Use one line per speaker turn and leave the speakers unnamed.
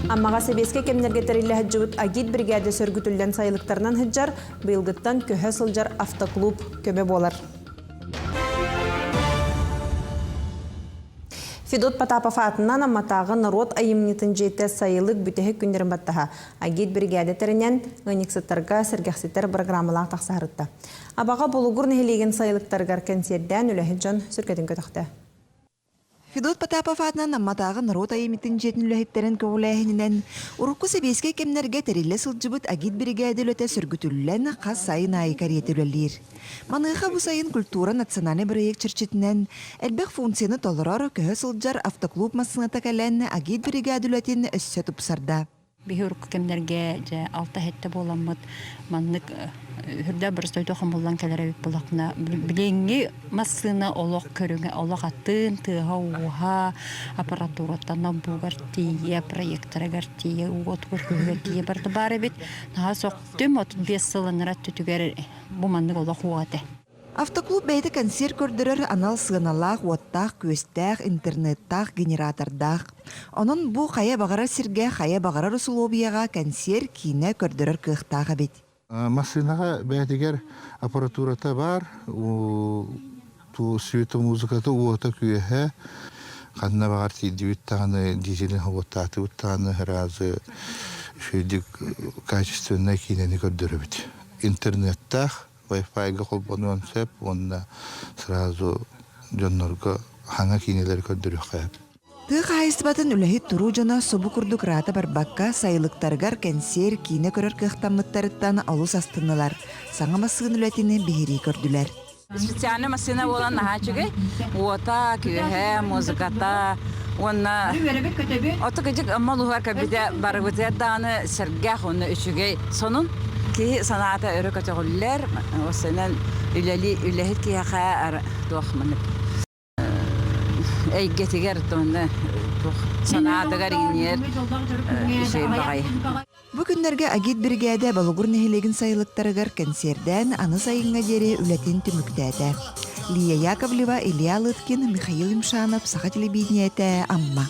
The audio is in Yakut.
Аммаҕа сэбиэскэй кэмнэргэ тэриллэ сылдьыбыт агит бригада сөргүтүллэн сайылыктарынан сылдьар, быйылгыттан көһө сылдьар автоклуб көмө буолар. Федот Потапов аатынан Амматааҕы норуот айымньытын дьиэтэ сайылык бүтэһик күннэрин баттаһа агит бригада тэринэн ыанньыксыттарга сэргэхситэр программалаах тахсаһарытта. Абаҕа Болугур нэһилиэгин сайылыктарыгар кэнсиэрдээн үлэһит дьон сүргэтин көтөхтө.
Федот Потапов аатынан Амматааҕы норуот айымньытын дьиэтин үлэһиттэрин көҕүлээһининэн урукку сэбиэскэй кэмнэргэ тэриллэ сылдьыбыт агит биригээдэ үлэтэ сөргүтүллэн хас сайын аайы кэриэтэ үлэлиир. Маныаха бу сайын культура национальнай бырайыак чэрчитинэн элбэх функцияны толорор, көһө сылдьар автоклуб массыыната кэлэн агит биригээдэ үлэтин өссө тупсарда.
Биһи урукку кэмнэргэ дьэ алта-сэттэ буоламмыт маннык үрдэ боростойдо хомуллан кэлэр эбит буоллахпына билиҥҥи массыына олох көрүҥэ олох атын тыаһа-ууһа аппаратураттан ноутбугар тиийэ проекторыгар тиийэ уотугар күһүгэр тиийэ барыта баар эбит наһаа сөхтүм 35 сыл анараа өттүтүгэр бу маннык олох уох этэ.
Автоклуб бэйэтэ кэнсиэр көрдөрөр анал сыаналаах, уоттаах-күөстээх, интернеттаах, генератордаах. Онон бу хайа баҕарар сиргэ, хайа баҕарар усулуобуйаҕа кэнсиэр, киинэ көрдөрөр кыахтаах эбит.
Массыынаҕа бэйэтигэр аппаратурата баар, светомузыката, уота-күөһэ, ханна баҕар тиийдибит даҕаны, дизелин уоттаатыбыт даҕаны сразу үчүгэйдик качественнай киинэни көрдөрөбүт. Интернеттаах, Wi-Fi-га холбонуон сөп уонна сразу дьоннорго хаҥа киинэлэри көрдөрүөххэ сөп.
Тыа хаһаайыстыбатын үлэһит туруу дьоно субу курдук ыраата барбакка, сайылыктарыгар кэнсиэр, киинэ көрөр кыахтаммыттарыттан олус астыннылар, саҥа массыына үлэтин биһирии көрдүлэр.
Специальный массыына буолан наһаа үчүгэй. Уота, күөһэ, музыката уонна ото кыдьык Амма улууһугар кэлбитэ барыбытыгар даҕаны сэргэх уонна үчүгэй сонун. Киһи санаата өрө көтөҕүллэр, осенен үлэли үлэһит киһиэхэ туох маннык эйгэтигэр туонна туох санаатыгар иҥиэр үчүгэй баҕайы.
Бу күннэргэ агит биригээдэ Болугур нэһилиэгин сайылыктарыгар кэнсиэрдээн аны сайыҥҥа диэри үлэтин түмүктээтэ. Лия Яковлева, Илья Лыткин, Михаил Юмшанов, Саха телевидениетэ, Амма.